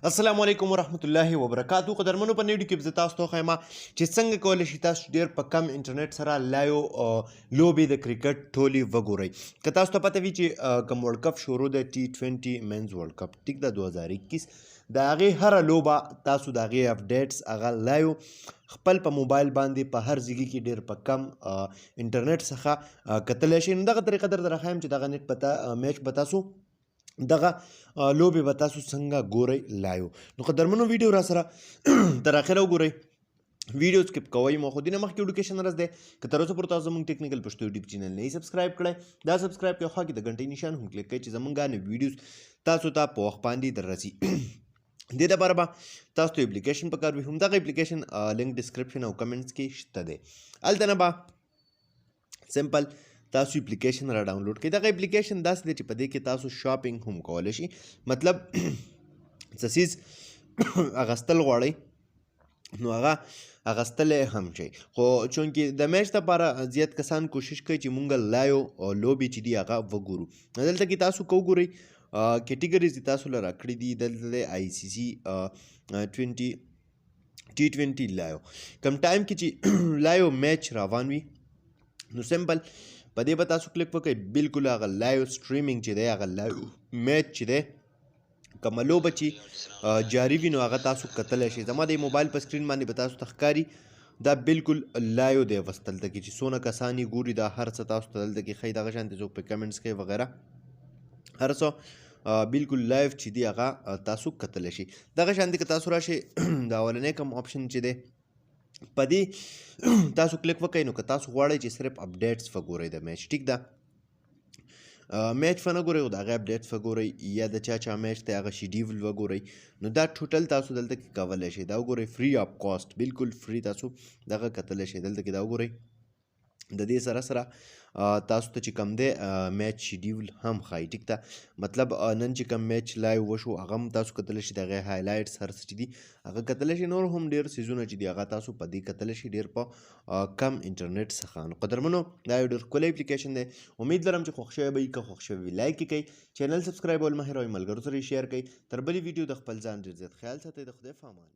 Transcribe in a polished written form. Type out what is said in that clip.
السلام علیکم ورحمت الله وبرکاتو. قدرمنو، په نوې کې زه تاسو ته ښایم چې څنګه کولی شئ تاسو ډیر په کم انټرنیټ سره live لوبې د کرکټ ټولې وګورئ. که تاسو ته پته وي چې کوم ورلډ کپ شروع دی، ټي 20 men's world cup، ټیک ده، 2021، د هغې هره لوبه تاسو د هغې updates هغه live خپل په موبایل باندې په هر ځای کې ډیر په کم انټرنیټ څخه کتلی شئ. نو دغه طریقه درته راښایم چې دغه نیټ به میچ به تاسو دغه لوبې به تاسو څنګه ګورئ live. نو قدرمنو، ویډیو را سره تر اخره وګورئ، ویډیو skip کوئ مو. خو دینه مخکې وړوکی عرض دی، که تر اوسه پورې تاسو زموږ ټیکنیکل پښتو یوټیوب چینل نه subscribe کړئ، دا subscribe کړئ، خوا کې د ګنټې نشان هم کلیک کړئ چې زمونږ نوې ویډیوز تاسو ته په وخت باندې دررسي. دې لپاره به تاسو ته اپلیکیشن پکار وي. هم دغه اپلیکیشن link description او comments کې شته دی. هلته نه به simple تاسو اپلیکیشن را ډاونلوډ کړئ. دغه اپلیکیشن داسې دی چې په دې کې تاسو shopping هم کولی شئ، مطلب څه څیز اغستل غواړئ نو هغه اغستلی هم شئ. خو چونکې د میچ لپاره زیات کسان کوشش کوي چې مونږ live لوبې چې دي هغه وګورو. دلته کې تاسو که وګورئ، categories تاسو له راکړي دي. دلته دی ICC 20 T20 live. کم ټایم کې چې live match روان وي، نو simple په دې به تاسو کلیک وکړئ. بالکل هغه live streaming چې دی، هغه live match چې دی، کومه لوبه چې جاری وي، نو هغه تاسو کتلی شئ. زما د موبایل په screen باندې به تاسو ته ښکاري، دا بالکل live دی. بس دلته کې چې څونه کسان یې ګوري، دا هر څه تاسو ته دلته کې ښایي. دغه شانتې څوک په comments کوي وغیره، هر څه بالکل live چې دی هغه تاسو کتلی شئ. دغه شانتې که تاسو راشئ، دا اولنی کوم option چې دی، په دې تاسو کلیک وکړئ. نو که تاسو غواړئ چې صرف updates وګورئ د میچ، ټیک ده، میچ فنه ګورئ او د هغې updates وګورئ یا د چا چا میچ دی هغه schedule وګورئ، نو دا total تاسو دلته کې کولی شئ. دا وګورئ، free of cost، بالکل free تاسو دغه کتلی شئ. دلته کې دا وګورئ، د دې سره سره تاسو ته چې کوم دی میچ schedule هم ښایي، ټیک ده. مطلب نن چې کوم میچ live وشو، هغه هم تاسو کتلی شئ. د هغې highlights هر څه چې دي هغه کتلی شئ. نور هم ډېر څیزونه چې دي هغه تاسو په دې کتلی شئ ډېر په کم انټرنیټ څخه. نو قدرمنو، دا یو ډېر ښکلی اپلیکیشن دی. امید لرم چې خوښ شوی به وي. که خوښ شوی وي، like یې کړئ، چینل subscribe ول مه هېروئ، ملګرو سره یې share کړئ. تر بلې ویډیو د خپل ځان ډېر زیات خیال ساتئ. د خدای په امان.